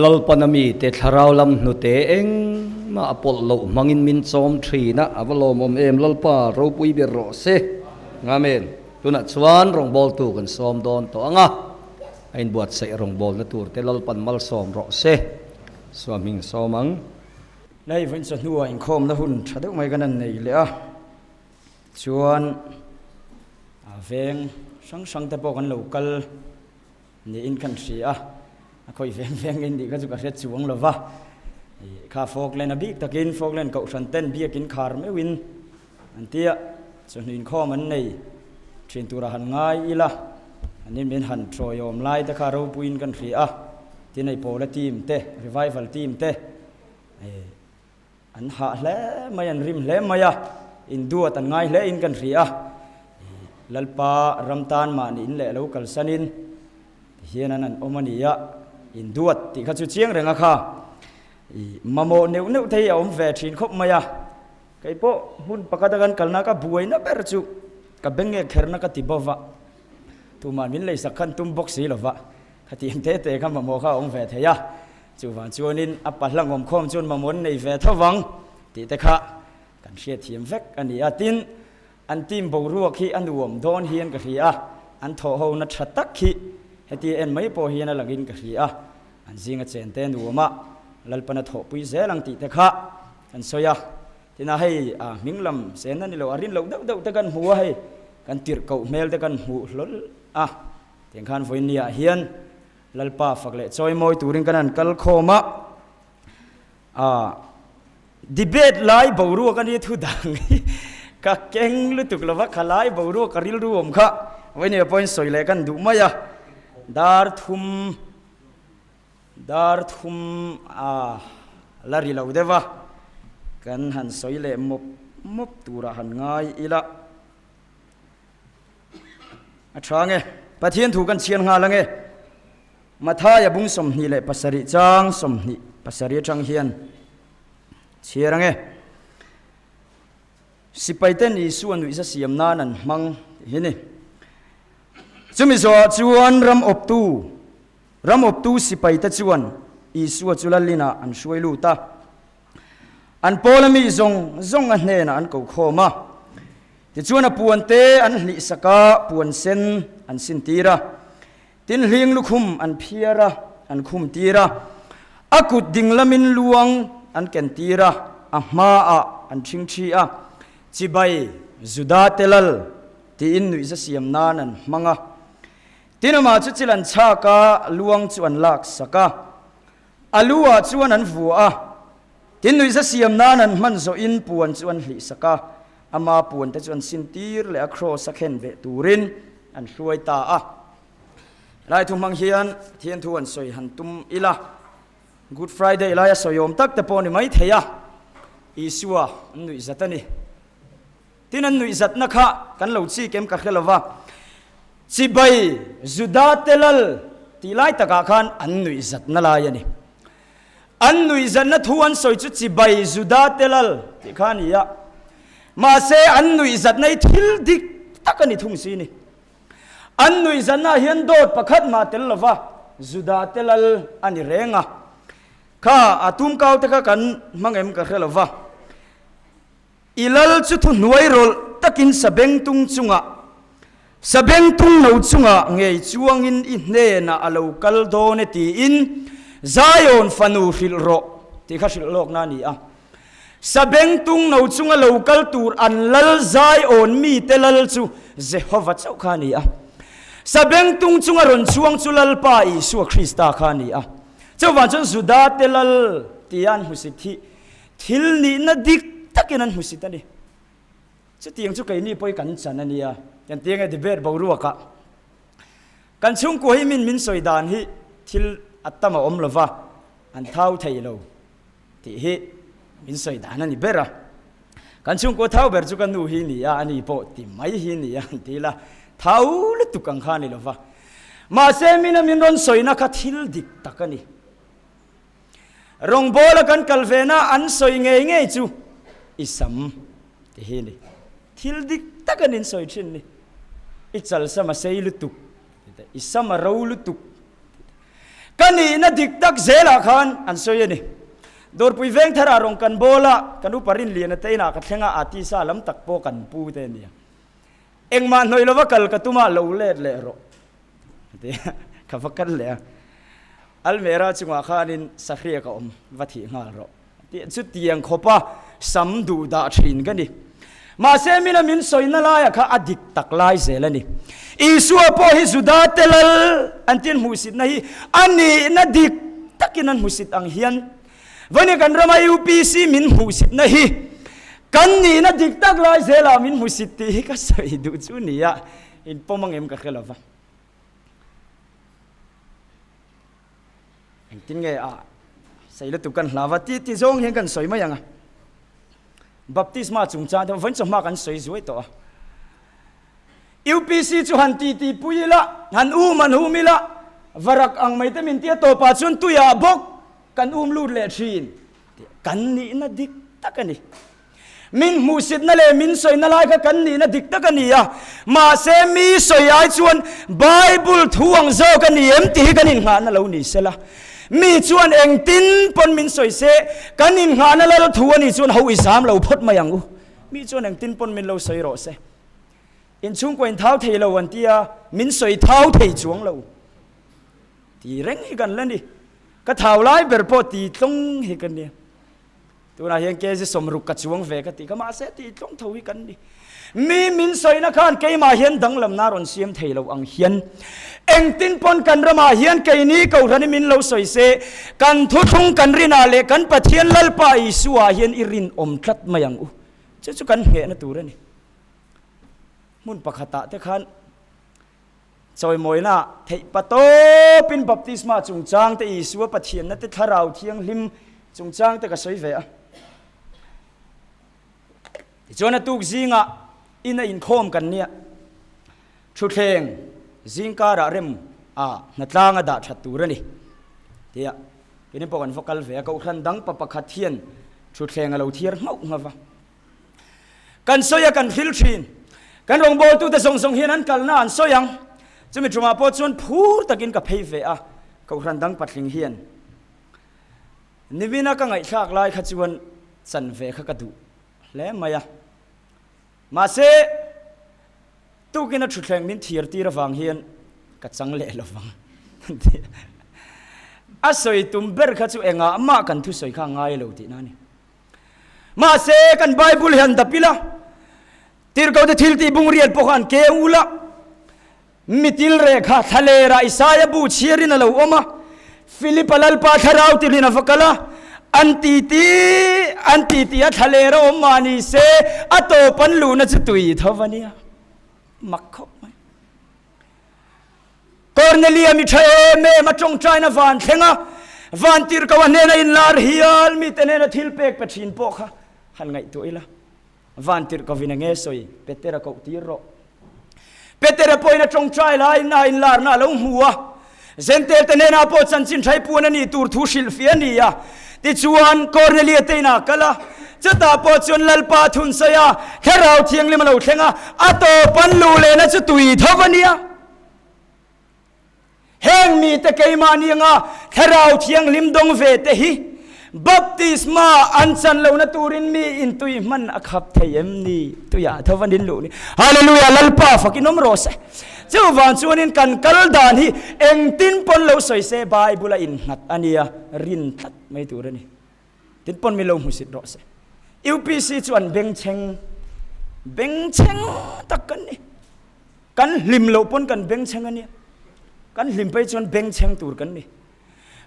Lalpan a mite thlarau lam hnute engmah a pawlh loh hmangin min chawm thin a, a va lawmawm em Lalpa ropui ber rawh se. Amen. Tunah chuan rawngbawltu kan sawm dawn tawh ang a, a inbuatsaih rawngbawlna turte Lalpan malsawm rawh se. Suamhming sawm ang. Hei vawiin chawhnuah inkhawmna hun tha deuh mai kan han nei leh a, chuan a veng hrang hrang te pawh kan lo kal niin kan hria a, a khawih veng veng in tih kha chu ka hre chuang lo va, kha Falkland a bik takin Falkland kohhran ten biakin khar meuhin an tia chawhnu inkhawm an nei thin turah han ngai ila, an in min han tawiawm lai te kha ropuiin kan hria a, tin hei Pawla team te Revival team te An hah hle mai, an rim hle mai a, induat an ngai hle in kan hria a. Lalpa ram tan mahni in leh lo kalsanin tihian an an awm a ni a, induat tih kha chu chiang reng a kha. Mamawh neuh neuh te hi a awm ve thin khawp mai a, kei pawh hmun pakhat a kan kalna ka buaina ber chu ka beng nge kherna ka ti bawk a, tumah min leisak khan tum bawk si lova, khatiang te te kha mamawh kha a awm ve thei a. Chuvang chuanin a pahla ngawmkhawm chuan mamawh nei ve tho vang tih te kha kan hriatthiam vek a ni a. Tin, an team boruak hi a nuam dawn hian ka hria a, an thawhhona tha tak hi hetia en mai pawh hian a langin ka hria a, an zinga chen te nuam a, Lalpana thawhpui zel ang tih te kha kan sawi a. Tina hei a hming lam sen a ni lo, a rin loh deuh deuh te kan hmu a, hei kan tirhkoh hmel te kan hmuh hlawl a, tiang khan vawiinniah hian Lalpa fak leh chawi mawi turin kan han kal khawm a, ah debate lai boruak a nia thu dang hi ka keng lutuk lova kha lai boruak ka rilru awm kha vawinia pawhin sawi leh kan duh mai a, dar thum dar thum ah la ri lo deuh a, kan han sawi leh mawp mawp turah han ngai ila. A tha nge? Pathian thu kan chhiar nghal ange. Mathaia bung 27 chang 27 atang hian chhiar ange. Sipaiten Isua nuihza siam nan an hmang tih hi ni. Chumi zawhah chuan ram awptu ram awptu sipaite chuan Isua chu Lalinah an hruai lut a. An pawla mi zawng zawng a hnenah an ko khawm a. Tichuan a puan te an hlih sak a, puan sen an sin tir a. Tin hling lukhum an phiar a, an khum tir a. A kut ding lamin luang an ken tir a, a hmaah an ṭhing ṭhi a. Chibai, Juda te lal, tiin nuihza siam nan an hmang a. Tin amah chu chil an chhak a, luang chu an lak sak a. A lu ah chuan an vua a, tin nuihza siam nan an hman zawhin puan chu an hlih sak a, ama puan te chu an sin tir leh a kraws a khen ve turin an hruai ta a. Helai thu hmang hian Pathian thu an sawi han tum ila, Good Friday laia sawi awm tak te pawh ni mai thei a, Isua an nuihzat a ni. Tin an nuihzatna kha kan lo chik em ka hre lo va, Chibai Juda te lal tih lai takah khan an nuihzatna lai a ni. An nuihzatna thu an sawi chu Chibai Juda te lal tih kha a ni a, mahse an nuihzatna hi thil dik tak a ni thung si ni. An nuihzatna hian dawt pakhat mah tel lo va, Juda te lal a ni reng a. Kha a tumkau te kha kan hmang em ka hre lo va. I lal chu thuhnuai rawlh takin sabengtung chungah, sabengtung no chungah ngei chuangin i hnenah a lo kal dawn e tiin Zion fanu hrilh rawh tih kha hrilh lawkna a ni a. Sabengtung no chunga lo kal tur an lal Zion mite lal chu Jehova chauh kha a ni a. Sabengtung chunga rawn chuang chu Lalpa Isua Krista kha a ni a. Chuvang chuan Judate lal tia an hmusit hi Thil nihna dik takin an hmusit a ni. Chutiang chu keini pawh hi kan chan a nia. Kan ti ange debate boruakah kan chhungkua hi min min sawi dan hi thil a tam a awm lova, an thau thei lo tih hi min sawi dan a ni ber a. Kan chhungkua thau ber chu ka nu hi ni a, ani pawh ti mai hi ni a an ti la, thau lutuk ang kha a ni lova. Mahse mina min rawn sawina kha thil dik tak a ni. Rawngbawla kan kal ve na an sawi ngei ngei chu i sam ti hi ni. Thil dik tak an insawi thin ni. I chal sam a sei lutuk, i sam a ro lutuk. Ka nihna dik tak zelah khan an sawi a ni. Dawrpui veng tharah rawn kan bawl a, kan upa Rinliana te inah ka thleng a, a tisa lam tak pawh kan pu te a nia. Engmah hnawih lova kal ka tum a, lo let leh rawh. A ti a, ka va kal leh a. Almera chungah khanin sahriak a awm, va thih nghal rawh. Tih chutiang khawpa sam duh dah thin ka ni. Mahse mina min sawina laiah kha a dik tak lai zel a ni. Isua pawh hi Juda te lal an tin hmuhsitna hi a nihna dik takin an hmuhsit ang hian vawini kan rama UPC min hmuhsitna hi kan nihna dik tak lai zelah min hmuhsit tih hi ka sawi duh chu nia inpawm angem ka hre lova. Engtin nge a sawi lutuk kan hlau a ti ti zawng hian kan sawi mai ang a. Baptisma chungchang te vawiin chawhma kan sawi zuai tawh a. UPC chu han ti ti pui ila, han um han hum ila, varak ang mai te min tia tawpah chuan tuiah bawk kan um lut leh thin. Kan nihna dik tak a ni. Min hmuhsitna leh min sawina lai kha kan nihna dik tak a ni a, mahse mi sawi ai chuan Bible thu ang zawk a ni em tih hi kan innghahna lo ni sela. Mi chuan engtin pawn min sawi se, kan innghahna lal thu a nih chuan ho i zam lo phawt mai ang u. Mi chuan engtin pawn min lo sawi rawh se. Inchhungkua in thau thei lo an ti a, min sawi thau thei chuang lo. Ti reng hi kan la ni. Ka thau lai ber pawh ti tlawng hi ka nia. Tunah hian kg 60 ka chuang ve ka tih kha, mahse tih tlawng tho hi kan ni. Mi min sawina khan keimah hian danglamna rawn siam thei lo ang hian engtin pawn kan ramah hian keini Kohhran hi min lo sawi se, kan thuthlung kan rinah leh kan Pathian Lalpa Isua hian i rinawm tlat mai ang u. Chu chu kan nghehna tur a ni. Hmun pakhatah te khan Chawimawina theih pa tawpin baptisma chungchang te, Isua Pathianna te, Thlarau Thianghlim chungchang te ka sawi ve a. Tichuan a tuk zingah ina inkhawm kan nia. Thutthleng zingkarah rem a hnatlang a dah that tur a ni. Tia keini pawh kan va kal ve a, kohhran dang pa pakhat hian thutthleng a lo thiar nghauh nghauh va. Kan sawi a kan hril thin. Kan rawngbawltute zawng zawng hian an kalna an sawi ang. Chumi tumah pawh chuan phur takin ka phei ve a, Kohhran dang patling hian nimina ka ngaihthlak lai kha chuan chan ve kha ka duh hle mai a. Mahse, tukin a thutthleng min thiar tir avang hian ka chang leh lo vang. A sawi tum ber kha chu engah mah kan thusawi kha a ngai lo tihna a ni. Mahse, kan Bible hian dap ila, Tirhkohte thiltih bungriat pawh khan ke ul a, mitil reh kha thlalerah Isaia bu chhiarin a lo awm a, Philipa Lalpa thlarau tirhin a va kal a, an titi an titi a thlaler a awm mah ni se, a tawp an luhna chu tui tho va nia. Mak khawp mai. Kornelia mi tha em em a tawngtaina van thleng a, van tirhkoh a hnena inlar hial mite hnena thil pek pe thin pawh kha han ngaihtuah ila. Van tirhkohin a nge sawi, Petera koh tir rawh. Petera pawhin a tawngtai laiin a inlarna a lo hmu a, Zentel te hnenah pawh chanchin thai puan a nih tur thu hrilhfiah a ni a. Tichuan, Kornelia te inah a kal a, chutah pawh chuan Lalpa a thun sawi a, Thlarau Thianghlim a lo thleng a, a tawp an luh lehna chu tui tho a nia. Heng mite keimahni anga Thlarau Thianghlim dawng ve te hi baptisma an chan lohna turin mi in tui hman a khap thei em ni? Tuiah tho van in luh ni. Hallelujah! Lalpa fakin awm rawh se. Chuvang chuanin kan kal dan hi engtin pawn lo sawi se Bible a innghat a nia, rin tlat mai tur a ni. Tin pawn mi lo hmusit rawh se. UPC chu an bengchheng bengchheng tak kan ni. Kan hlim loh pawn kan bengchheng a nia. Kan hlim phei chuan bengchheng tur kan ni.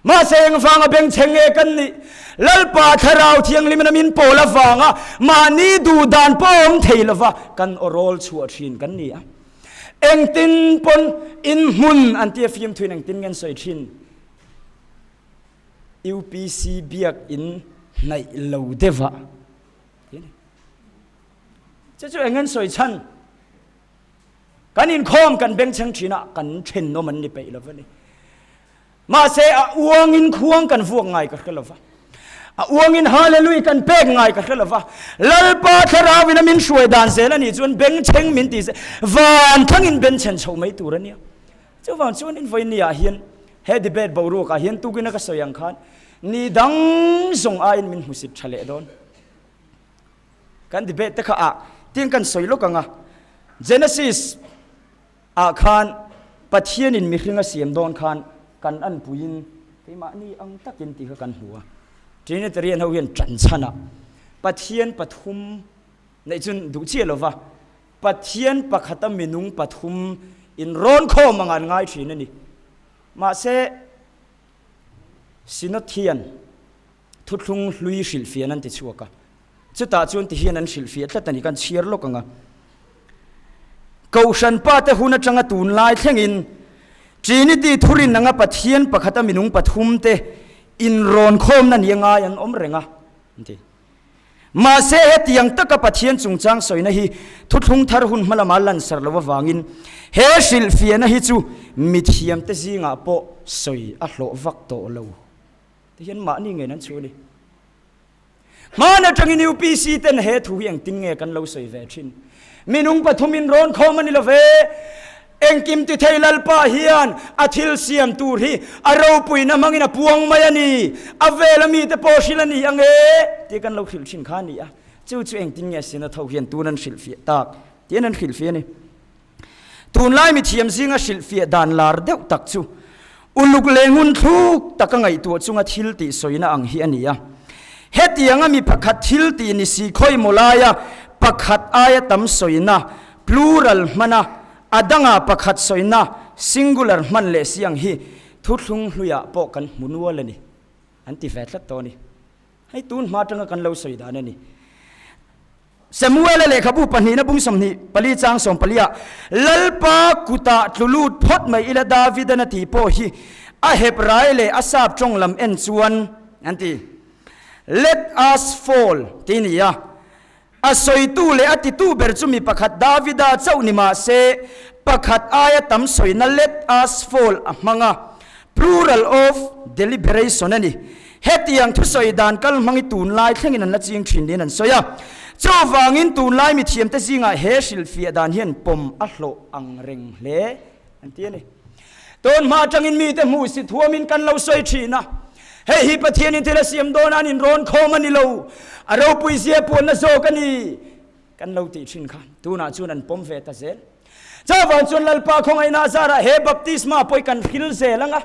Mahse engvanga bengchheng nge kan nih? Lalpa Thlarau Thianghlimin a min pawl avanga mahni duh dan pawh awm thei lova kan aw rawl chhuah thin kan ni a. Engtin pawn inhmun an tia fimthuin engtin nge an sawi thin? UPC biakinn hnaih lo deuhah ti a ni. Chu chu eng an sawi chhan? Kan inkhawm kan bengchheng thin a, kan thenawm an ni peih lo va ni. Mahse a uangin khuang kan vuak ngai ka hre lo va. A uangin hallelujah kan pek ngai ka hre lo va. Lalpa thlarauin a min hruai dan zel a nih chuan bengchheng min ti se, van thlangin benchhen chho mai tur a nia. Chuvang chuan in vawinia hian. He debate boruakah hian tukin a ka sawi ang khan ni dang zawng aiin min hmusit tha leh dawn. Kan debate te kha ah tiang kan sawi lawk ang a, Genesis ah khan Pathianin mihring a siam dawn khan kan anpuiin keimahni ang takin tih kha kan hmu a. Trinitarian ho hian ṭan chhanah Pathian pathum neih chu duh chiah lo va, Pathian pakhata minung pathum inrawn khawm anga an ngai thin a ni. Mahse, Synod hian thuthlung hlui hrilhfiahna an ti chhuak a, chutah chuan ti hian an hrilhfiah tlat a ni, kan chhiar lawk ang a. Kohhran pate hun atanga tunlai thlengin Trinity thurin anga Pathian pakhata minung pathumte inrawn khawmna ni a ngai an awm reng a, an ti. Mahse, hetiang taka Pathian chungchang sawina hi thuthlung thar hun hma lama lansar lo avangin he hrilhfiahna hi chu mithiamte zingah pawh sawi a hlawh vak tawh lo. Ti hian mahni ngeiin an chhu a ni. Hman atangin UPC ten he thu hi engtin nge kan lo sawi ve thin? Minung pathumin rawn khawm a ni lo ve. Engkim ti thei Lalpa hian a thil siam tur hi a ropuina hmangin a puang mai a ni. A vela mite pawh hrilh a ni ang e tih kan lo hrilh thin kha a ni a. Chu chu engtin nge sin a tho hian tun an hrilhfiah tak tiin an hrilhfiah a ni. Tunlai mithiam zinga hrilhfiah dan lar deuh tak chu uluk leh ngun thluk taka ngaihtuah chunga thil tih sawina ang hi a ni a. Hetianga mi pakhat thil tih ni si khawi maw laia pakhat aia tam sawina, plural, hmana a danga pakhat sawina, singular, hman leh si ang hi thuthlung hluiah pawh kan hmu nual a ni, an ti ve tlat tawh a ni. Hei tun hma atanga kan lo sawi dan a ni. Samuela lehkhabu pahnihna bung 24 chang 14 ah, Lalpa kutah tlu lut phawt mai ila Davidan a tih pawh hi a hep rai leh a sap tawng lam en chuan an ti. Let us fall tih a ni a. A sawitu leh a titu ber chu mi pakhat Davida chauh ni mah se pakhat aia tam sawina let us fall a hmang a. Plural of deliberation a ni. Hetiang thusawi dan kal hmang hi tunlai thlengin an la ching thin niin an sawi a. Chuvangin tunlai mithiamte zingah he hrilhfiah dan hian pawm a hlawh ang reng hle an ti a ni. Tun hma atangin mite hmuh si thuamin kan lo sawi thin a, hei hi Pathianin thil a siam dawn a an inrawn khawm a ni lo, a ropui zia puanna zawk a ni kan lo tih thin kha tunah chuan an pawm ve ta zel. Chuvang chuan Lalpa khawngaihna zarah he baptisma pawh hi kan hril zel ang a.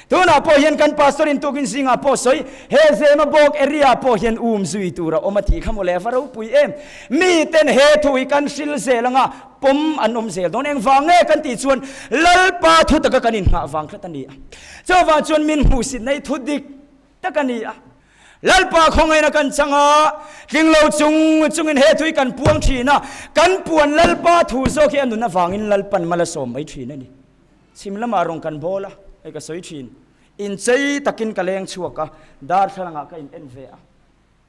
Tunah pawh hian kan pastor in tukin zingah pawh sawi, he zema bawk area pawh hian um zui tur a awm a tih kha mawle a va ropui em. Miten he thu hi kan hril zel ang a, pawm an awm zel dawn. Engvang nge kan tih chuan Lalpa thu taka kan inghah vang tlat a ni a. Chuvang chuan min hmuhsitna hi thu dik tak a ni a. Lalpa khawngaihna kan chang a, tling lo chung chungin he thui kan puang thin a, kan puan Lalpa thu zawk hi a nun avangin Lalpan mal a sawm mai thin a ni. Chhim lamah rawn kan bawl a, hei ka sawi thin. Inchei takin ka leng chhuak a, darthlalangah ka in en ve a.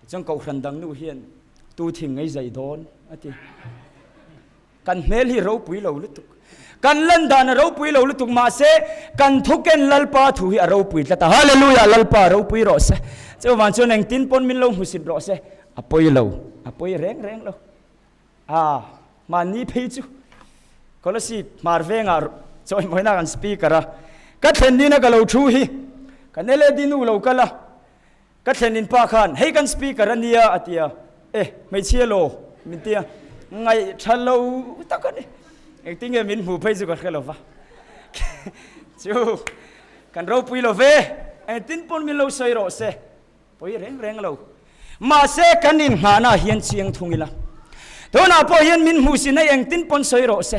Tichuan Kohhran dang nu hian tu thing ngei zai dawn a ti. Kan hmel hi ropui lo lutuk. Kan lan dan a ropui lo lutuk mahse kan thuken Lalpa thu hi a ropui tlat a. Hallelujah! Lalpa ropui rawh se. Chuvang chuan engtin pawn min lo hmusit rawh se. A pawi lo. A pawi reng reng lo. Ah, mahni phei chu Kolasib hmar vengah chawihmawina kan speaker a. Ka thlen nina ka lo thu hi kan LAD nu lo kal a. Ka thlenin pa khan, Hei kan speaker a nia a ti a, Eh, hmeichhia law min ti a, ngaih tha lo tak a ni. Engtin nge min hmuh phei chu ka hre lo va. Chu kan ropui lo ve, engtin pawn min lo sawi rawh se, pawi reng reng lo. Mahse kan inngahna ah hian chiang thung ila. Tunah pawh hian min hmuh sin a engtin pawn sawi rawh se.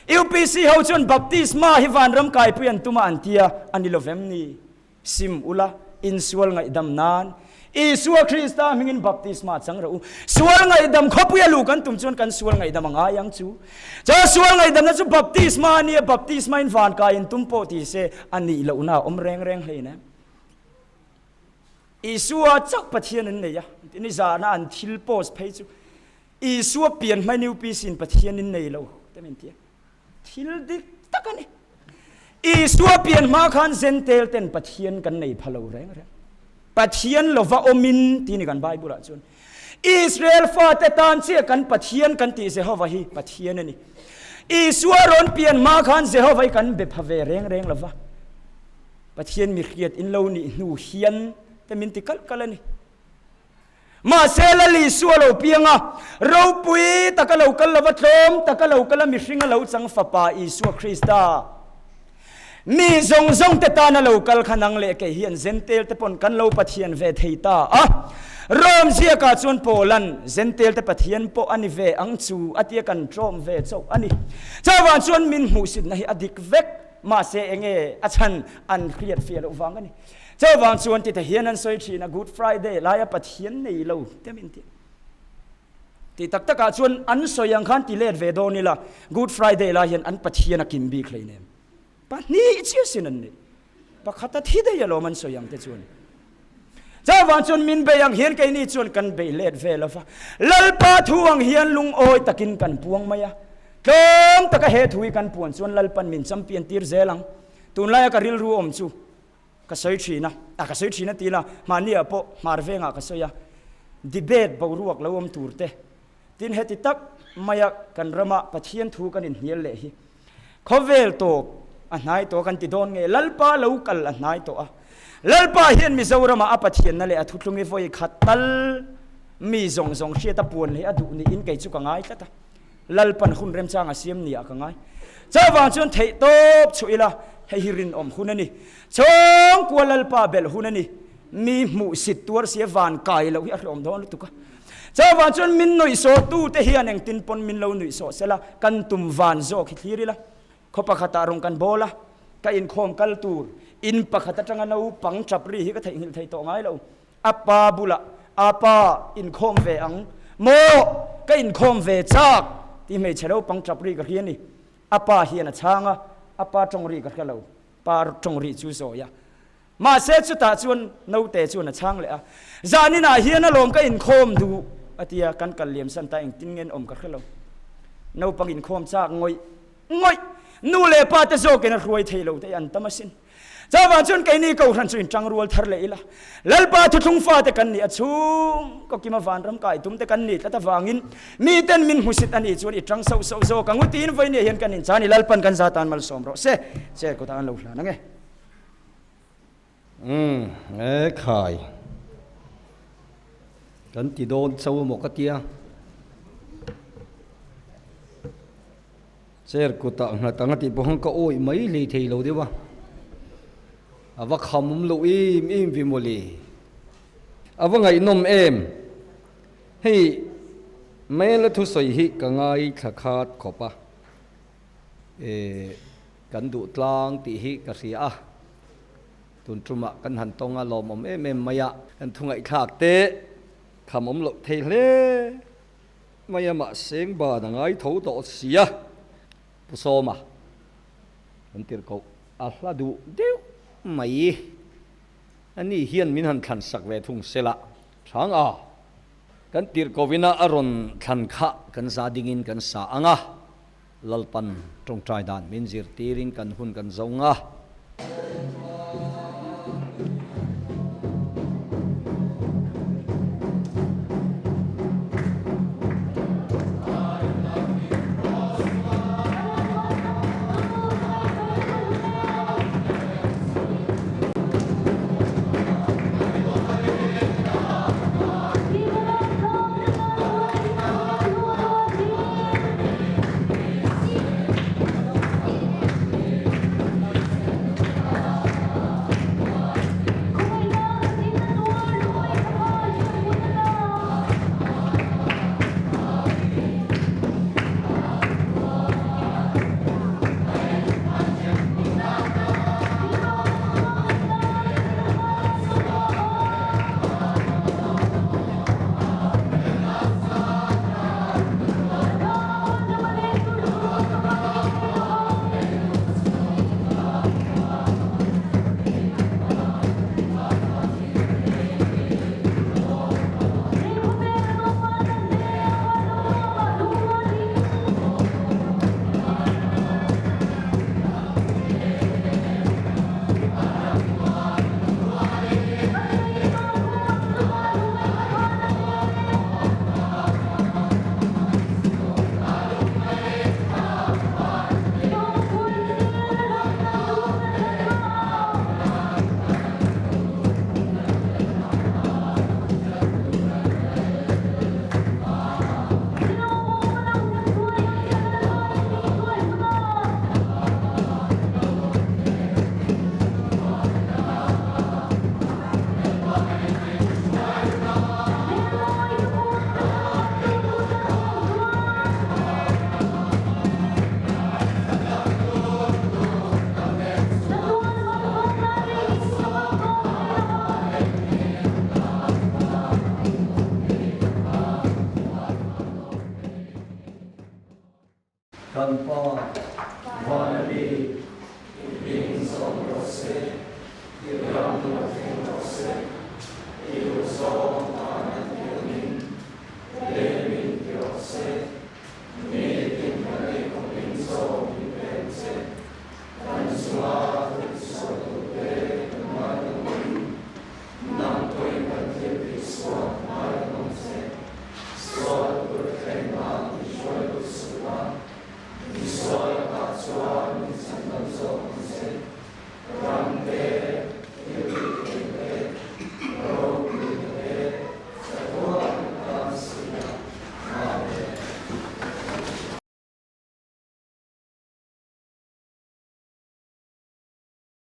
UPC ho chuan baptisma hi vanram kaipui an tum a an ti a, a ni lo vem ni? Sim ula, in sual ngaihdam nan Isua Krista hmingin baptisma chang rawh u. Sual ngaihdam khawpuia luh kan tum chuan kan sual ngaihdam a ngai ang chu. Chuan sual ngaihdamna chu baptisma a nia, baptisma in van kai in tum pawh ti se a nih lohna a awm reng reng hlein em. Isua chauh Pathian an nei a, ni zahna an thil post phei chu Isua pian hmain UPC in Pathian in nei lo te min ti a. Thil dik tak a ni. Isua pian hma khan Zentel ten Pathian kan nei pha lo reng reng. Pathian lova awmin ti ni kan Bible ah chuan. Israel fate tan chiah kan Pathian kan tih Jehova hi Pathian a ni. Isua rawn pian hma khan Jehova hi kan be pha ve reng reng lova. Pathian mi hriat in lo nih hnu hian te min ti kalh kalh a ni. Mahse Lal Isua lo piang a, ropui taka lo kal lova tlawm taka lo kal a mihringa lo chang Fapa Isua Krista mi zawng zawng te tana lo kal kha nang leh kei hian Zentel te pawn kan lo Pathian ve thei ta a. Rom ziakah chuan Paulan Zentel te Pathian pawh a ni ve ang chu a tia kan tlawm ve chauh a ni. Chuvang chuan min hmuhsitna hi a dik vek mahse enge a chhan an hriat fiah loh vang a ni. Chuvang chuan tite hian an sawi thin a, Good Friday laia Pathian nei lo te min ti. Ti tak takah chuan an sawi ang khan ti let ve dawn ila, Good Friday lai hian an Pathian a kim bik hleinem. Pahnih chiah sin an nih. Pakhat a thi daih alawm an sawi ang te chuan. Chuvang chuan min bei ang hian keini chuan kan bei let ve lo va. Lalpa thu ang hian lungawi takin kan puang mai a. Tlawm taka he thu hi kan puan chuan Lalpan min champion tir zel ang. Tunlaia ka rilru awm chu ka sawi thin a, a ka sawi thin a ti ila, mahniah pawh hmar vengah ka sawi a, debate boruak lo awm tur te, tin heti tak maia kan rama Pathian thu kan inhnial leh hi khawvel tawp a hnai tawh a kan ti dawn nge, Lalpa lo kal a hnai tawh a, Lalpa hian Mizorama a Pathianna leh a thuthlungi vawi khat tal mi zawng zawng hriat a puan leh a duh niin kei chu ka ngai tlat a. Lalpan hun remchang a siam nia ka ngai. Chuvang chuan theih tawp chhuah ila, hei hi rinawm hun a ni. Chhungkua Lalpa belh hun a ni. Mi hmuhsit tuar sia van kai loh hi a hlawm dawn lutuk a. Chuvang chuan min nuihsawhtute hian engtin pawn min lo nuihsawh sela, kan tum van zawk hi thlir ila. Khaw pakhatah rawn kan bawl a, ka inkhawm kal tur in pakhat atanga naupang tap ri hi ka theihnghilh thei tawh ngai lo. A pa bulah, A pa, inkhawm ve ang maw? Ka inkhawm ve chak! tih hmeichhe naupang tap ri ka hria ni. A pa hian a chhang a, a pa tawng ri ka hre lo. Pa tawng ri chu zawi a. Mahse chutah chuan naute chuan a chhang leh a, Zaninah hian alawm ka inkhawm duh, a ti a, kan kal liam san ta engtin nge an awm ka hre lo. Naupang inkhawm chak ngawih ngawih, nu leh pa te zawkin a hruai thei lo te an tam asin. Chuvang chuan keini Kohhran chu inṭang rual thar leh ila, Lalpa thuthlung fate kan nih a chhung kawkima vanram kai tum te kan nih tlat avangin miten min hmusit a nih chuan i ṭang sauh sauh zawk ang u tiin vawinia hian kan inchhan i Lalpan kan za tan malsawm rawh se. Chair kawtah an lo hlan ang e. Umm, e khai. Kan ti dawn chauh emaw ka tia. Chair kutah nghat anga tih pawh khan ka awih mai hlei thei lo deuh a, a va kham awm loh em em ve mawle. A va ngaihnawm em? Hei Mela thusawi hi ka ngaithla khat khawp a, eh kan duh tlang tih hi ka hria a, tun tumah kan han tawng a lawmawm em em mai a, kan thu ngaihthlak te kham awm loh thei hle. Mai a mahseng ban a ngai tho tawh sia. Pu Sawma kan tirh koh a hla duh deuh mai. Ani hian min han thlan sak ve thung sela Thang a, kan tirh kohina a rawn thlan kha kan za dingin kan sa ang a, Lalpan tawngtai dan min zirtirin kan hun kan zo nga. Kan Pa.